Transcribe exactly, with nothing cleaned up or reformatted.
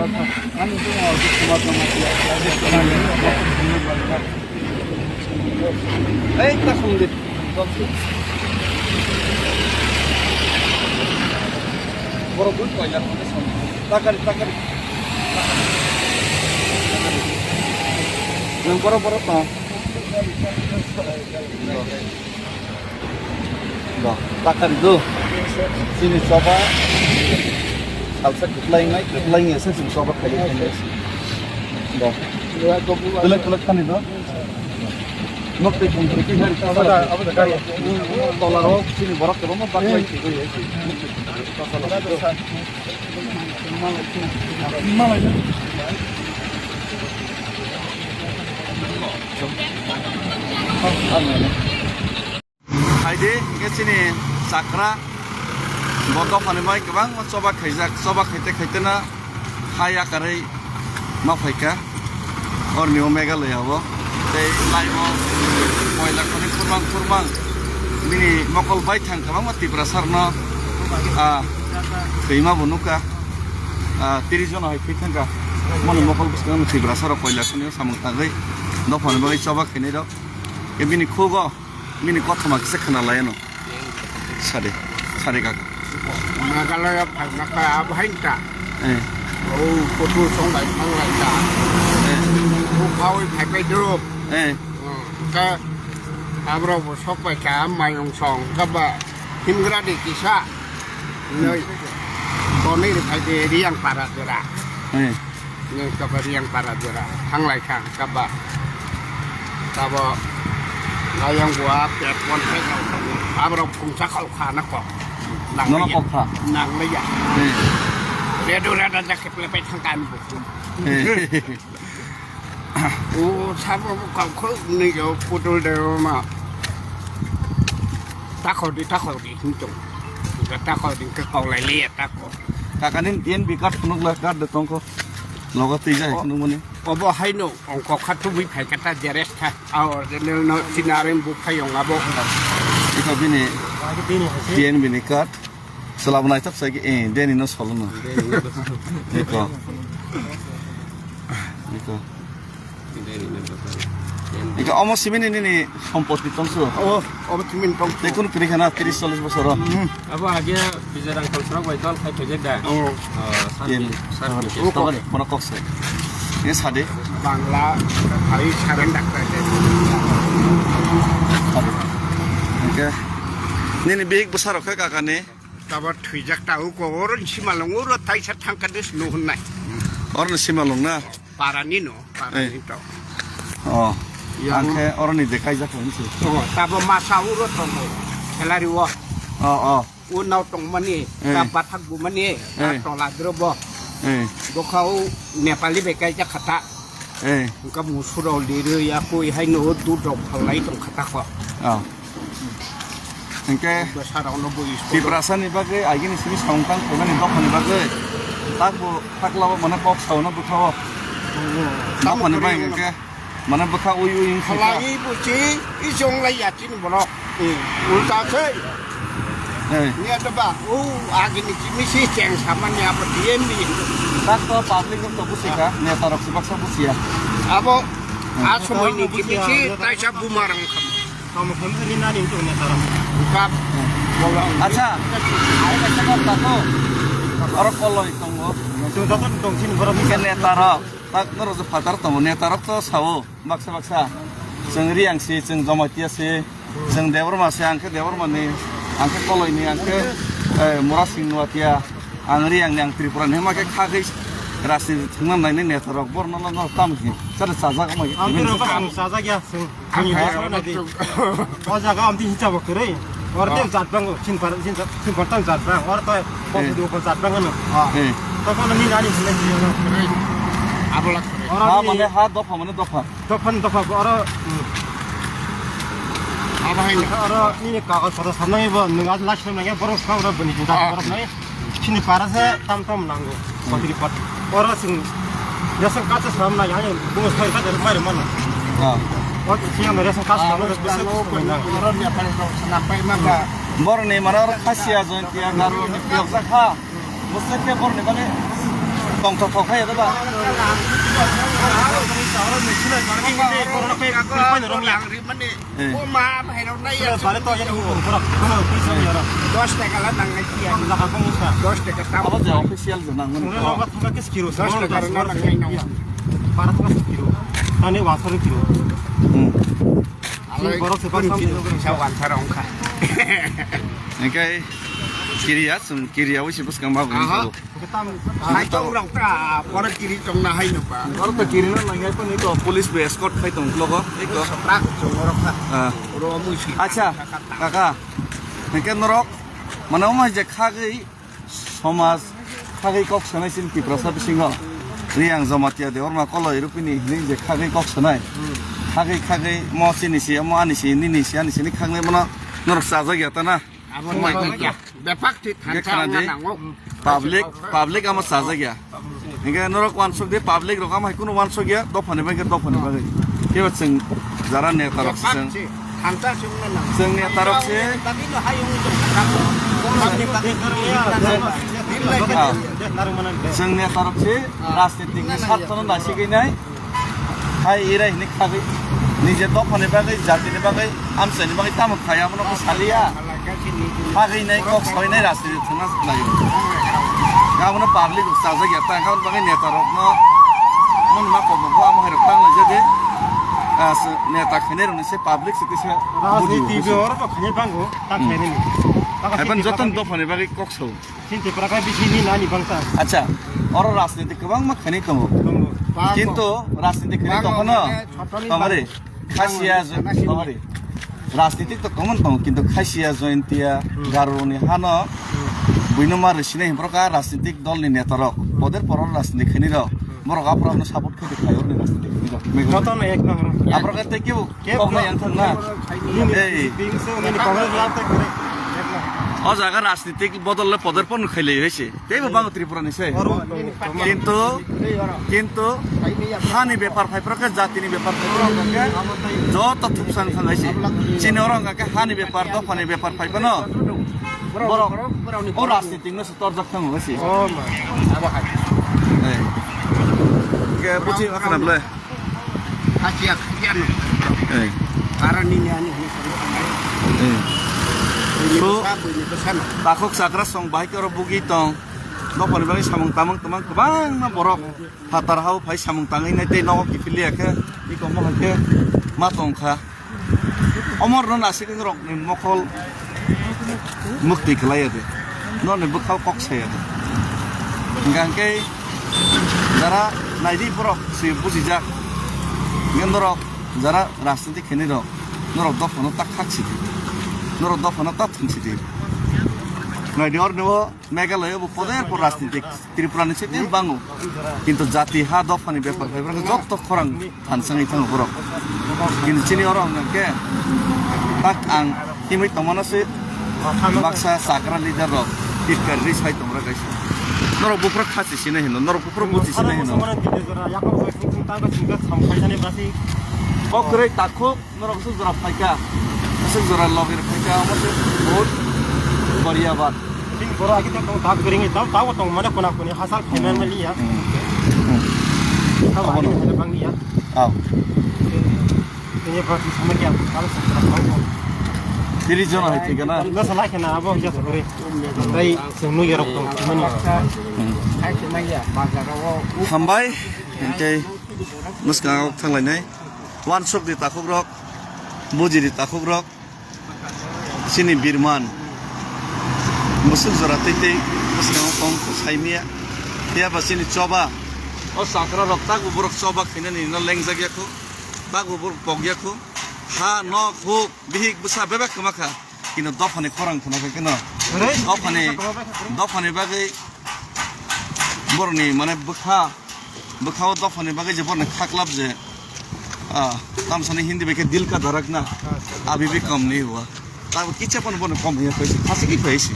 Ei, ta song de. Borok bui koila song de song. Takari, takari. Nang borok, borok ta. Do, takari do. Chini choba. Salsa kwplai nai, kwplai ya se chini choba khailai khailai. Do. Tulak, tulak thani do. Nok tei bung tei khe gari. Abo da, abo da gari. Tola rok chini borok kwbangma baklai twi ya. Hai di, hingke chini chakra, bo dophani bai kwbangma choba khaijak, choba khaite khaite no ha yakarwi ma phaikha, oroni o Meghalaya o. Tei lai o koila khani khurmang khurmang, bini mokol baithang kwbangma Tiprasa rokno, ah, thwima bo nukha. Ah, tris jona hai thwi thangkha. Moni mokol bwskango Tiprasa rok koila khani o samung tangwi dophani bagwi choba khainai rok. Khe bini khugo. Bini kothoma kisa khna lai ano. Sade, sade kaka. Meghalaya phaima kha abo hai ta. Eh. O kutu song lai thang lai ta. Eh. O khawi phai pai dro. Eh. Hmm, ka abro bo sok pai ka mayung song ka ba himgra de kisa. Noi. Tonwi ri phai de Riang para jora. Eh. Nung kaba Riang para jora, thanglai kha, kaba. Tabo, ayang bua, pet pon, pet pon, aborok phungsa kau kha na kok. Nono kok kha? Nanglaiya. Hmm. Redu reda jakhe ple pai thang kan bu. Hmm. O, sabo kau kho, ni yo, pudul de ma. Takhor di, takhor di, hintung. Takhor di, ke kau lai le, takhor. Kaka ni D N B card phunuk la card de tongkho. Logo twi jai phunuk mani. Obo haino ongkho kha tubui phai kha ta xerox kha. A original no sinarem bu phai ong abo. Iko bini D N B ni card. Sela bo naithok sai ki, eh, Deni no solo no. Iko. Iko. Ika omo simini nini sompoti tongsu? O, omo simini tongsu. Tei kunu kwrwi khana tris chollis bosor o? Hmm. Abo age Bijay Rangkhol sorok bai dol khai phaijak da? O. O, sir, sir. Tabari, kono kok se. Ye sade. Bangla, hai surrender khai de. Sade. Hingke, nini bihik bwsa rok khe kaka ni? Tabo thwijak ta uko oro ni simalong oro taisa thangka des nuhun nai. Oro ni simalong na? Para ni no, para ni to. O. Yang ang khe oro ni de kaijak hwn se. O, tabo masa uro tongo. Khelari o. O, o. Unao tongmani, eh, ta bathak bumani, ta, eh, tola drobo. Eh. Bokha o Nepali bai kaijak khata. Eh. Engka musuro liri ya koi hai no o dudok phalai tong khata kho. O. Hingke Tiprasa ni bagwi, agini simi samung tang khaimani dophani bagwi, takbo taklabo mane kok sauna bwkhao. Dophani bai hingke mane bwkha ui ui wngkha. Khalai buchi, i chonglai ya chini borok. Ulta se. Ni ato ba, o, agini chimisi cheng samani abo D M B. Takto public rok to busi kha, neta rok se baksa busiya. Abo, a somoi ni chimisi taisa buma rang kham. Tamo khe ri nani to neta rok. Kap. Acha, ai kaisa kok ta to. Oro koloi tongo. Chung joto tong sini borok ni neta rok. Tak norok je phatar tongo, neta rok to sao, baksa baksa. Chwng Reang si, chwng Jamatia si, chwng Debbarma si, ang khe Debbarma ni, ang khe Koloi ni, ang khe, eh, Murasing Nuatia, ang Reang ni, ang Tripura ni, hima khe khagwi rajniti thwngna nainai neta rok, borno no, no, tam khe, chale chajak ma khe. Ang khe rok ang chajak ya, chwng. Ang khe. O jaga amtwi hinsa bo kwrwi. Or tem jat bang, chin par, chin par tam jat bang. Or to, eh, pok du ko jat bang no. Eh. To kono ni nani hinai hinai no. Abola. Oro ha ni mane ha, dopha mane dopha. Dopha ni dopha, oro. Abo hai no. Oro nini kagoj photo samnai bo, nwng a last time nang ya, borok swkang oro bini jat borok nai. Chini para se tam tam nango. Patri pat. Oro sing. Ration card se samnai, ani bungo soi ka jero mai mano. Ah. Oro sing ang ration card samnai, oro ni apa ni sampai maka. Borni mana oro Khasia Jaintia Garo ni piyok jakha. Bwswk khe borni bani Tongthok thok hai ya ba. Eh. Dos taka la nang nai ya. Dos taka tam. Abo je official je nang mani. Dos taka la nang nai nang. Hmm. Alai borok se bang sa wan thar ong kha. Engkai kiriya, sung kiriya, wi si bwskang ma bung. Aha. Hai tong rok ta, borok kiri tong na hai no ba. Borok to kiri no nang yai pon iko police bai escort khai tong logo, iko. Soprak tong rok ta. Ah. Oro mui si. Acha, kaka. Engke norok, mane omo hai je khagwi somaj, khagwi kok sanai sin Tiprasa bisingo. Riang Jamatia de orma koloi rupini hini je khagwi kok sanai. Khagwi, khagwi mo chini si, mo ani si, nini si, ani si, ni khagnai mono norok chajak ya ta na. Abo nai kok ya. Bepak ti thansa khana di. Public, public amo chajak ya. Hingke norok wansuk di public rok amo hai kunu wansuk ya, dopha ni bagwi, dopha ni bagwi. Kebo chwng jara neta rok se chwng. Chwng neta rok se. Ah. Chwng neta rok se rajnitik ni sartho no naisik nai. Hai irai hini khagwi nije dopha ni bagwi, jati ni bagwi, amchai ni bagwi tamo khai amo no khe saliya. Khagwi nai kok soi nai rajniti thwngna lai. Abo no public rok chajak ya ta, abo ni bagwi neta rok no mon ma kok bo amo hai rok tang lai jadi. Ah, neta khainai rok ni se public se kisa rajniti bo oro bo khainai bango, ta khainai ni. Hai ban joto ni dopha ni bagwi kok sao. Chini Tripura khe bisi ni nani bangsa. Acha, oro rajniti kwbangma khainai tongo. Tongo. Kintu rajniti khainai tongphano, tongmari, khasiya, tongmari. Rajniti to common tongo, kintu khasiya, Jaintia, Garo ni hano, buino ma rwsinai himprokha rajnitik dol ni neta rok. Poder poror rajniti khainai rok. Borok aphuru no support khe khlai oro ni rajniti khainai rok. Joto no ek number. Aphuru khe tei kebo Kok nai ang thang na. Nini Ei. Bini se nini Congress lab tai kore. O jaga rajnitik bodol le poder pon khailai hai se. Teibo bang Tripura ni se. Oro. Kintu, kintu, hani bepar phai phra khe, jati ni bepar phai phra khe, joto thupsan thang hai se. Chini oro hwnkha khe hani bepar, dopha ni bepar phai phano. Borok, o rajnitik no se torjak thang hai se. Oh, ma. Ei. Ke buchi ma khna ble. Khasiya, khasiya no. Eh. Karani ni ani hini sari. Eh. Ini So, besa, ini besa no. Takhuk chakra song bahai khe oro bugi tong. Nokpani bagwi samung tamung twmang kwbangma borok. Phatar hao phai samung tangwi nai tei nogo kiphilya khe. Iko mohai khe. Ma tong kha. Omor no nasik rok ni mokol mukti kwlai ya de. Noni bwkhao kok saya de. Hingkha hingkhe jara naidi borok se bujijak. Hingkhe norok jara rajniti khainai rok, norok dophano ta khak sidi. Norok dophano ta thwng sidi. Naidi orni o Meghalaya bo poder por rajniti Tripura ni sete bango. Kintu jati ha dopha ni bepar phai borok joto khorang thansangwi thango borok. Kintu chini oro hwnkha khe tak ang himwi tongmano se baksa chakra leader rok titkar ri sai tongra kaisa. Norok buphuru khasi sinai hino, norok buphuru buchi sinai hino. Kok kwrwi takhuk. Norok aswk jora phaikha, aswk jora logi rok phaikha, omo se bahut bariya bat. Chini borok agi tong tong tak biring tong, tabo tong mane kona koni hasal phaimani ya. Hmm. Tabo ani hene bang ya. Aw. Ini berarti sama dia, kalau sekarang tahu. Tiri jona hai thik na? Nasa lai khena abo ya sokri. Tai sengnu ya rok tong mani. Hmm. Hambai, hingkhe bwskang o thanglainai. Wansuk di takhuk rok, buji di takhuk rok, chini birman. Musuk jora tei tei, bwskango tong kho saimiya. Phiya ba chini choba. O chakra rok takbo borok choba khainani no lengjak ya kho. Takbo borok pok ya kho. Ha, nok, huk, bihik, bwsa bebak kwma kha. Kino dophani khorang khna khe kino. Dophani, dophani bagwi borokni mane bwkha, bwkha o dophani bagwi je borokni khaklap je, ah, tamsani Hindi bai khe dil ka dharakna, abhi bhi kam nahi hua. Tabo kicha phano bono kom hiya koi se, khasi ki koi se.